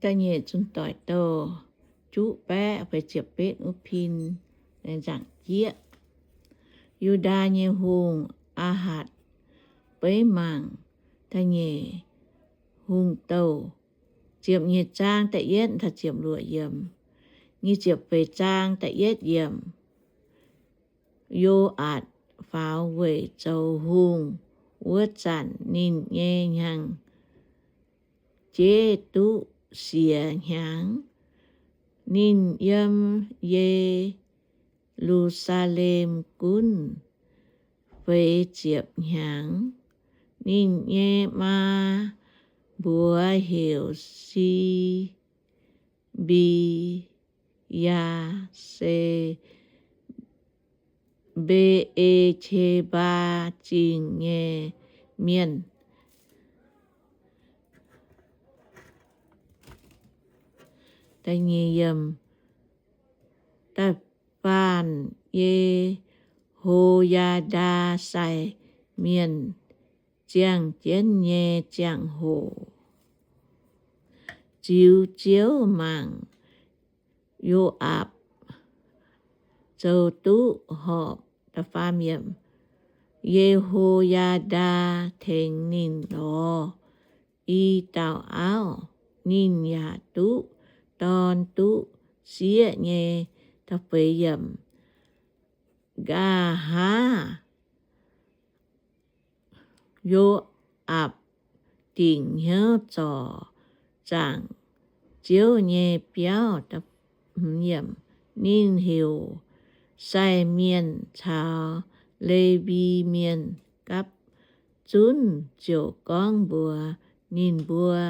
Da'nyeic Zunc Doic Douh juqv baeqv feix ziepc betv wuov pin, nzaangc jieqv. Yu^ndaa nyei hungh Aa^hatc beiv mangc da'nyeic Hungh Douh, ziepc nyeic zaang da'yietv taux ziepc luoqc yiemc. Nyic ziepc feix zaang da'yietv yiemc. Yo^aatc faaux weic zoux hungh wuov zanc, ninh nyei hnyangx-jeiv duqv siec hnyangx. Ninh yiem Ye^lu^saa^lem gunv feix ziepc hnyangx. Ninh nyei maa mbuox heuc Si mbi yaa se Mbe^e^qe^mbaa Zingh nyei mienh. Da'faanh Ye^ho^yaa^ndaa sai mienh ziangh jienv nyei ziangh hoc, ziux Ziouv mangc Yo^aapc zoux duqv horpc. Ye^ho^yaa^ndaa tengx ninh lorz i dauh auv. Ninh yaac duqv dorn duqv sieqv nyei. Nqa'haav Yo^aapc dingc hnyouv zorc zaangc Ziouv nyei biauv. Ninh heuc sai mienh caux Lewi Mienh gapv zunv ziouc gorngv mbuox ninh mbuo,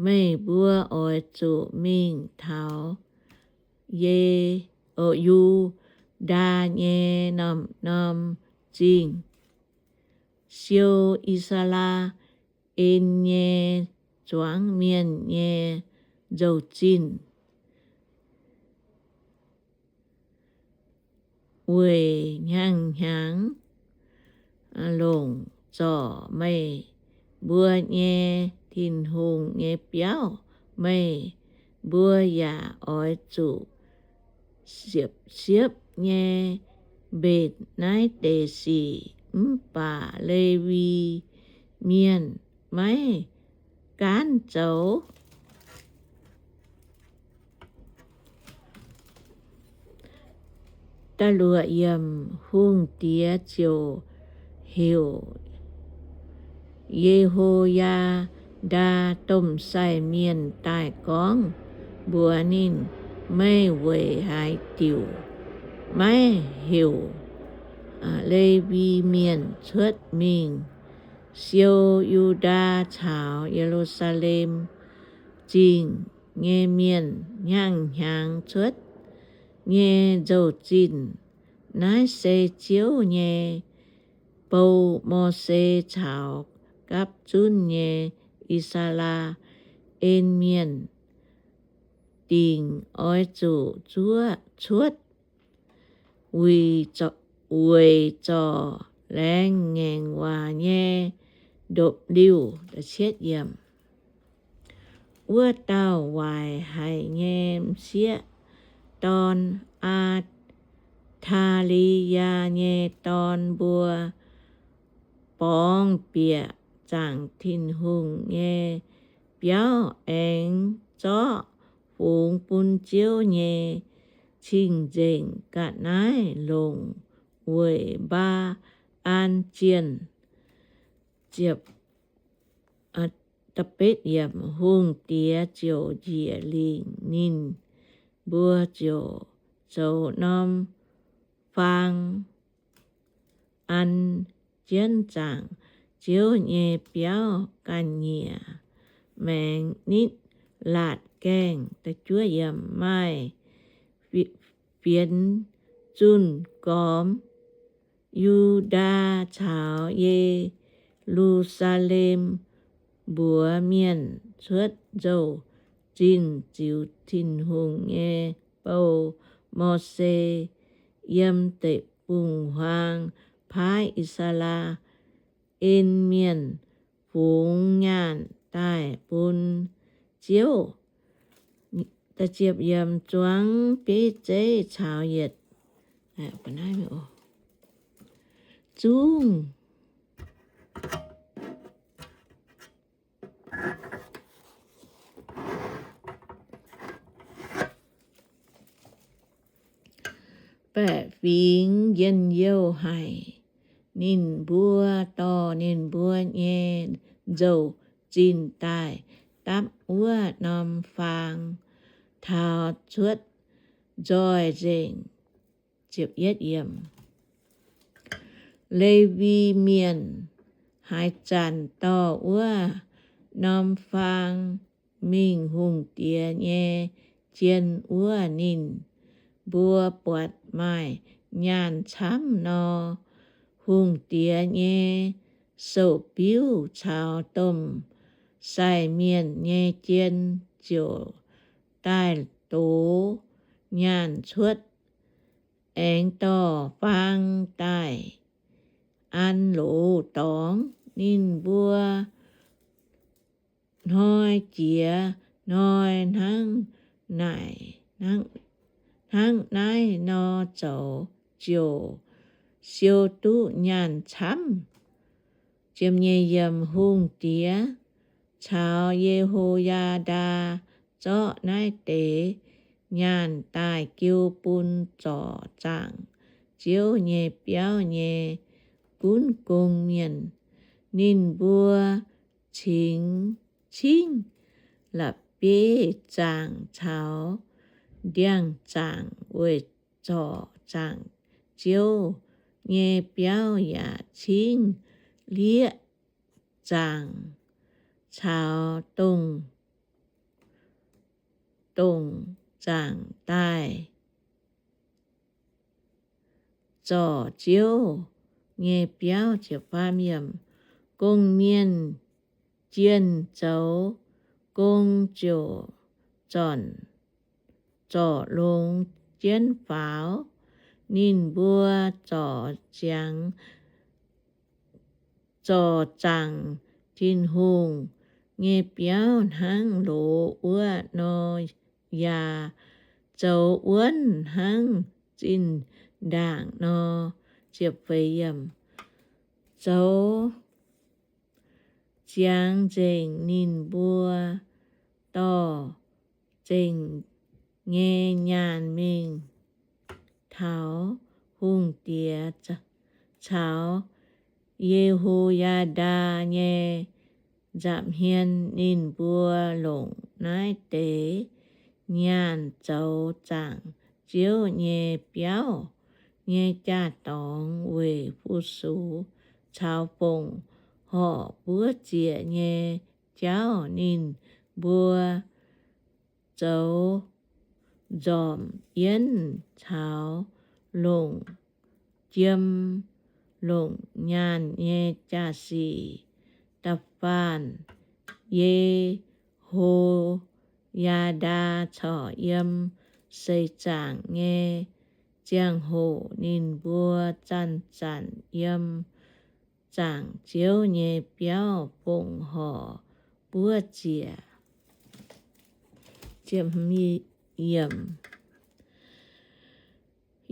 Meih mbuo oix zuqc mingh taux Ye, Yu^ndaa nyei norm-norm zingh, siou I^saa^laa^en nyei zuangx mienh nyei nzou-zinh, weic hnyangx-hnyangx longc zorc meih mbuo nyei Tin-Hungh nyei biauv. Meih mbuo yaac oix zuqc siepv-siepv nyei mbenc naaiv deix sic. Mv baac Lewi Mienh maiv gaanv zoux. Hungh diex ziouc heuc Ye^ho^yaa^ndaa domh sai mienh daaih gorngv mbuox ninh, Meih weic haaix diuc maiv heuc Lewi Mienh cuotv mingh siou Yu^ndaa caux Ye^lu^saa^lem Zingh nyei mienh hnyangx-hnyangx cuotv nyei nzou-zinh? Naaiv se Ziouv nyei bou, Mose caux gapv zunv nyei I^saa^laa^en Mienh dingc oix zuqc zuov cuotv, weic zorc laengz ngaengc waac nyei ndopv-liuh. Wuov dauh waaic haic nyei m'sieqv dorn, Aa^taa^li^yaa nyei dorn mbuo, borngz bieqc zaangc Tin-Hungh nyei biauv aengx zorqv fungx bun Ziouv nyei cing-nzengc ga'naaiv longc weic Mbaa^an Zienh. Hungh diex ziouc njiec lingc, ninh mbuo ziouc zoux norm faang an jienv zaangc Ziouv nyei biauv ga'nyiec maengx nitv laatc gaengh. Maaih fienx zunh gormx Yu^ndaa caux Ye^lu^saa^lem mbuox mienh cuotv nzou-zinh ziux Tin-Hungh nyei bou, Mose, yiem deic-bung-huaang paaiv I^saa^laa^en Mienh fungx nyaanh daaih bun Ziouv. Zuangx bieiv zeiv caux yietc zungv baeqc fingx njien-youh haic. Ninh mbuo dorh ninh mbuo nyei nzou-zinh daaih dapv wuov norm faang taux cuotv nzoih nzengc. Lewi Mienh haaix zanc dorh wuov norm faang mingh hungh diex nyei jien wuov, ninh mbuo buatc maaih nyaanh camv nor, hungh diex nyei sou-biuv caux domh sai mienh nyei jien ziouc daaih dox nyaanh cuotv, aengx dorh faang daaih an loz dorngx. Ninh mbuo hnoi jiex hnoi hnangv naaic, hnangv naaiv nor zoux, ziouc siou duqv nyaanh camv. Hungh diex caux Ye^ho^yaa^ndaa zorqv naaiv deix nyaanh daaih jiu bun zorc zaangc Ziouv nyei biauv nyei gunv gong mienh. Ninh mbuo cingx cingv la'bieiv-zaangc caux ndiangx-zaangc weic zorc zaangc Ziouv nyei biauv, yaac cingv lieqv zaangc caux dongh, dongh zaangc daaih zorc Ziouv nyei biauv. Gong mienh jienh zoux gong ziouc zornc, zorc longx jienv faaux. Ninh mbuo zorc ziangx, zorc zaangc Tin-Hungh nyei biauv hnangv loz wuov nor, yaac zoux wuonv hnangv zinh ndaangc nor. Zoux ziangx nzengc ninh mbuo dorh zengc nyei nyaanh mingh taux hungh diex caux Ye^ho^yaa^ndaa nyei nza'hmien. Ninh mbuo longc naaiv deix nyaanh zoux zaangc Ziouv nyei biauv nyei jaa-dorngx weic fu-sux caux fongc horc buov ziec nyei jauv. Ninh mbuo zoux nzormc yienv caux longc jiem longc nyaanh nyei jaa-sic. Da'faanh Ye^ho^yaa^ndaa corc yiem seix zaangc nyei ziangh hoc ninh mbuo zanc-zanc yiem zaangc Ziouv nyei biauv fongc horc buov ziec.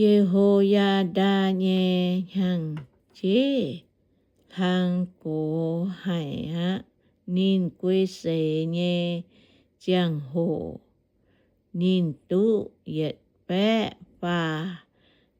Ye^ho^yaa^ndaa nyei hnyangx-jeiv hlang gox haic aqv. Ninh guei seix nyei ziangh hoc ninh duqv yietc baeqv faah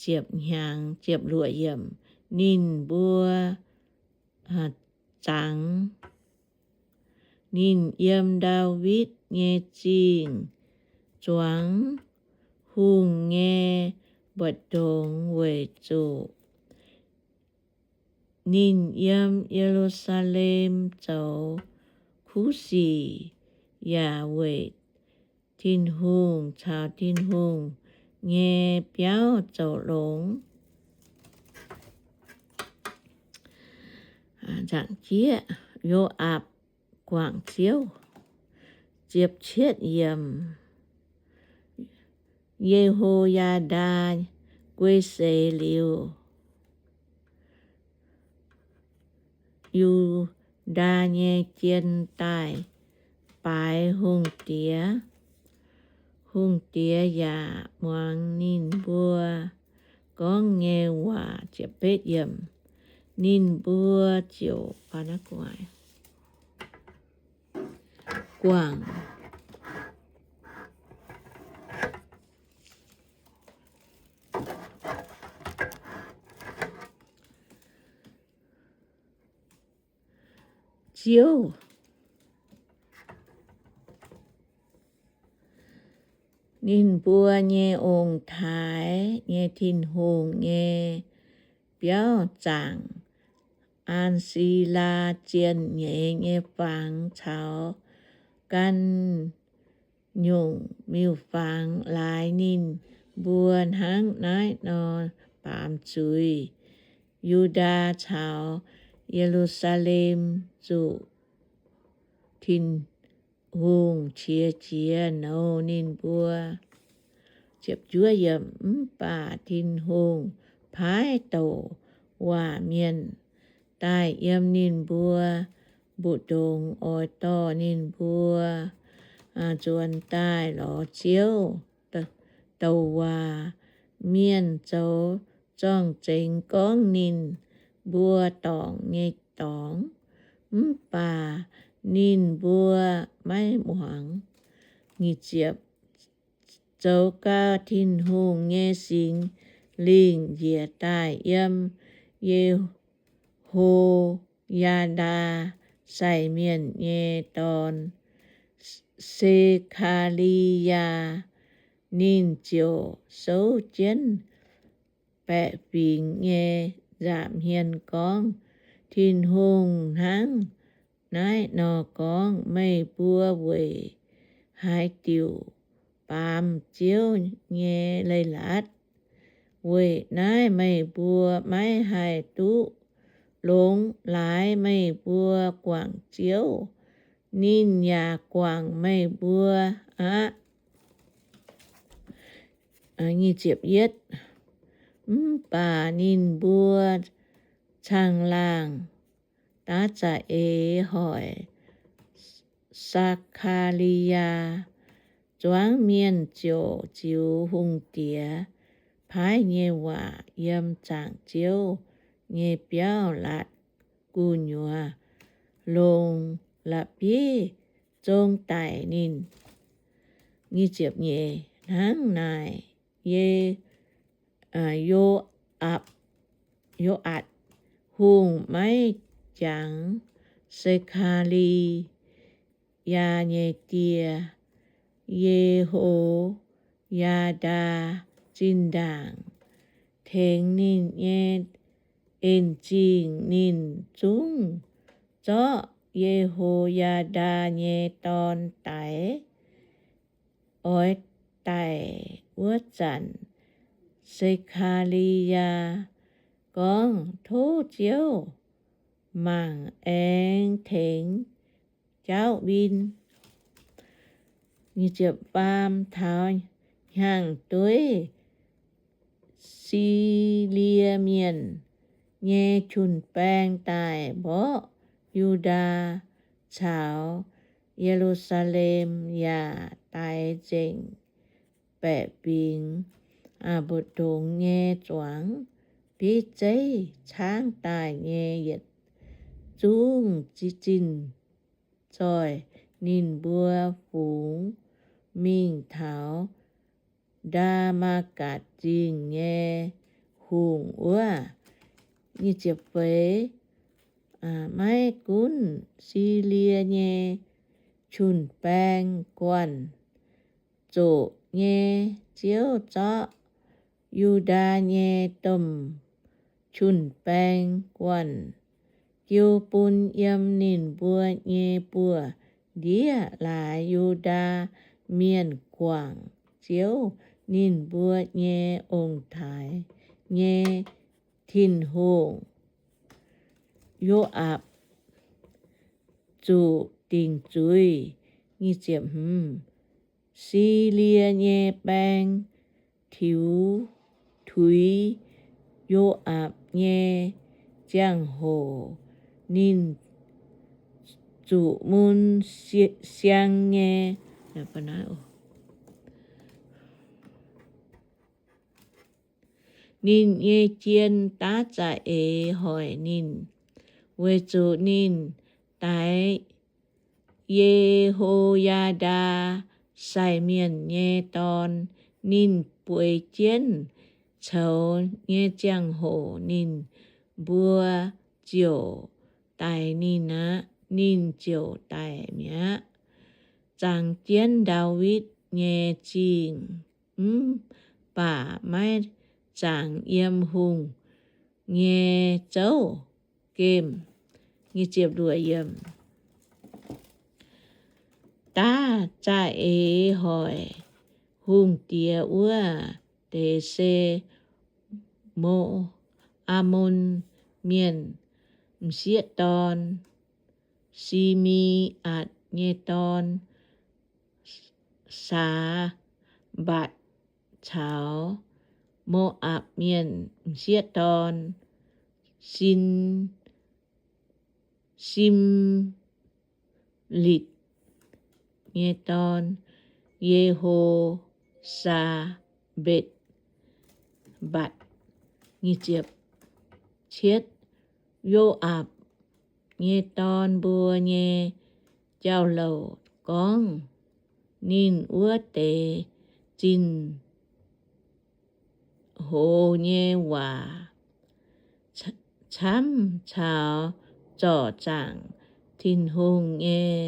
ziepc hnyangx. Ninh mbuo zangx ninh yiem Ndaawitv nyei Zingh zuangx hungh nyei mbu'ndongx weic zuqc ninh yiem Ye^lu^saa^lem zoux kuv sic yaac weic Tin-Hungh caux Tin-Hungh nyei biauv zoux longx. Yo^aapc Guangc Ziouv. Ziepc cietv yiemc. Ye^ho^yaa^ndaa guei seix liuz, Yu^ndaa nyei jien daaih baaix hungh diex. Hungh diex yaac muangx ninh mbuo gorngv nyei waac. Ninh mbuo ziouc guangc Ziouv, ninh mbuo nyei ong-taaix nyei Tin-Hungh, nyei biauv zaangc An^si^laa zienh nyeiz nyei fangx caux ganh nyungc miuc-fangx laaix ninh mbuo hnangv naaiv nor baamz zuiz. Yu^ndaa caux Ye^lu^saa^lem zuqc Tin-Hungh qiex jiez nouz ninh mbuo. Mv baac Tin-Hungh paaiv douc waac mienh daaih yiem ninh mbuo mbu'ndongx oix dorh ninh mbuo nzuonx daaih lorz Ziouv. Douc waac mienh zoux zorng-zengx gorngv ninh mbuo dorngc nyei dorngx, mv baac ninh mbuo maiv muangx. Zoux gau, Tin-Hungh nyei Singx Lingh njiec daaih yiem Ye^ho^yaa^ndaa sai mienh nyei dorn, Se^kaa^li^yaa. Ninh ziouc souv jienv baeqc fingx nyei nza'hmien gorngv, Tin-Hungh hnangv naaiv nor gorngv, Meih mbuo weic haaix diuc baamz Ziouv nyei leiz-latc? Weic naaiv meih mbuo maiv haih duqv longx. Laaix meih mbuo guangc Ziouv, ninh yaac guangc meih mbuo aqv. Mv baac ninh mbuo caangh laangh daav za'eix hoic Se^kaa^li^yaa. Zuangx mienh ziouc ziux hungh diex paaiv nyei waac yiem zaangc Ziouv nyei biauv latc gu'nyuoz longx la'bieiv zong daic ninh. Hnangv naaic, Ye, Yo^aapc, Yo^aatc Hungh maiv jangx Se^kaa^li^yaa nyei die, Ye^ho^yaa^ndaa, zinh ndaangc tengx ninh nyei en-zingh. Ninh zungv zorqv Ye^ho^yaa^ndaa nyei dorn daix. Oix daic wuov zanc, Se^kaa^li^yaa gorngv, Tov Ziouv mangc aengx tengx jauv win. Faam taux hnyangx-dueiv, Silie Mienh nyei jun-baeng daaih mborqv Yu^ndaa caux Ye^lu^saa^lem, yaac daix nzengc baeqc fingx, mbu'ndongx nyei zuangx, bieiv zeiv caangv daaih nyei yietc zungv zinh zoih. Ninh mbuo fungx mingh taux Ndaa^matv^gatc Zingh nyei hungh wuov. Maiv gunv Silie nyei jun-baeng guanh zoqc nyei, Ziouv zorqv Yu^ndaa nyei domh jun-baeng guanh jiu bun yiem ninh mbuo nyei buoz-ndiev laaix. Yu^ndaa Mienh guangc Ziouv, ninh mbuo nyei ong-taaix nyei Tin-Hungh. Yo^aapc Zuqc Dingc Zuiz. Silie nyei baeng tiux tuix Yo^aapc nyei ziangh hoc, ninh zuqc mun siang nyei, Ninh nyei jien daav za'eix hoic ninh, weic zuqc ninh daix Ye^ho^yaa^ndaa, sai mienh nyei dorn. Ninh bueix jienv coux nyei ziangh hoc ninh mbuo ziouc daix ninh aqv. Ninh ziouc daic mi'aqv. Zaangc jienv Ndaawitv nyei Zingh mv baac maiv zaangc yiem hungh nyei zouv gemh. Daav za'eix hoic hungh diex wuov deix se Mo, Aamon Mienh m'sieqv dorn, Si^mi^atc nyei dorn, Saa^mbatc, caux Mo^apc Mienh m'sieqv dorn, Sin, Simlitc nyei dorn, Yeho^saa^mbetc, mbatc, cietv Yo^aapc nyei dorn mbuo nyei jauv-louc gorngv ninh wuov deix zinh hoz nyei waac, camv caux zorc zaangc Tin-Hungh nyei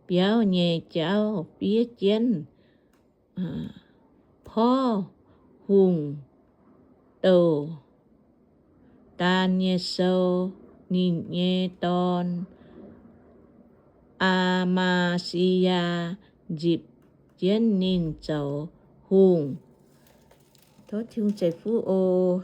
biauv nyei jauv fiev jienv porv hungh douh daan nyei sou. Ninh nyei dorn, Aa^maa^si^yaa, nzipc jienv ninh zoux hungh. Tov Tin-Hungh ceix fuqv oc.